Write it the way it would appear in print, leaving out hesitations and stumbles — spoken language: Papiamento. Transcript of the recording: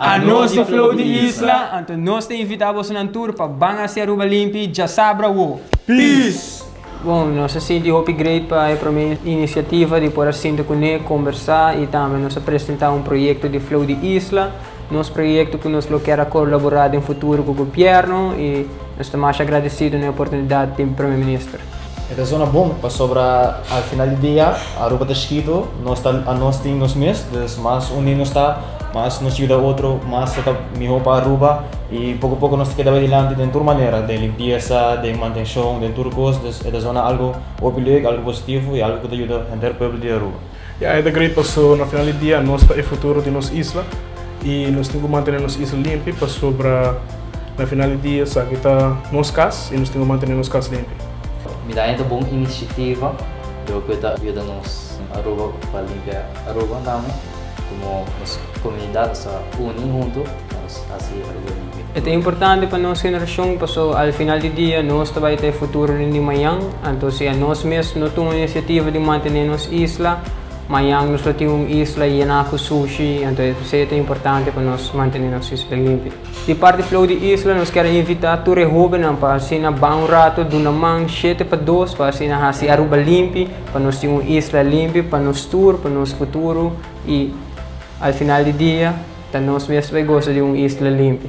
Anos di Flow di Isla, anto nos ta invita bosonan tur pa ban haci Aruba limpi djasabra awo. Peace! Bon, nos a sinti hopi great pa e prome iniciativa di por a sinta cune, combersa y tambe nos a presenta un proyecto di Flow di Isla, nos proyecto cu nos lo kier a colabora den futuro cu gobierno y nos ta masha agradecido na e oportunidad di Prome Minister. E ta zona bon pasobra al final di dia Aruba ta chiquito, nos ta anos tin nos mes, dus mas uni nos ta, mas nos yuda otro, mas ta miho pa Aruba y poco poco nos ta keda bay dilanti den tur manera, den limpieza, den mantencion, den tur cos, dus e ta zona algo hopi leuk, algo positivo y algo cu ta yuda henter pueblo di Aruba. Ya, e ta great paso na final di dia nos ta e futuro di nos isla y nos tin cu mantene nos isla limpi pasobra na final di dia esaki ta nos cas y nos tin cu mantene nos cas limpi. Mi ta haña ta bon iniciativa, dor cu e ta yuda nos Aruba pa limpia Aruba tambe, como nos comunidad nos ta uni hunto pa nos haci Aruba limpi. E ta importante pa nos generacion paso al final di dia nos ta bay ta e futuro di mañan, anto si anos mes no tuma iniciativa di mantene nos isla, mañan nos lo tin un isla yena cu sushi, anto esey ta importante pa nos mantene nos isla limpi. Di parti Flow di Isla nos kier a invita tur e hobennan pa asina ban un rato duna man shete pa dos pa asina haci Aruba limpi, pa nos tin un isla limpi pa nos tur, pa nos futuro y al final di dia ta nos mes ta bay goza di un isla limpi.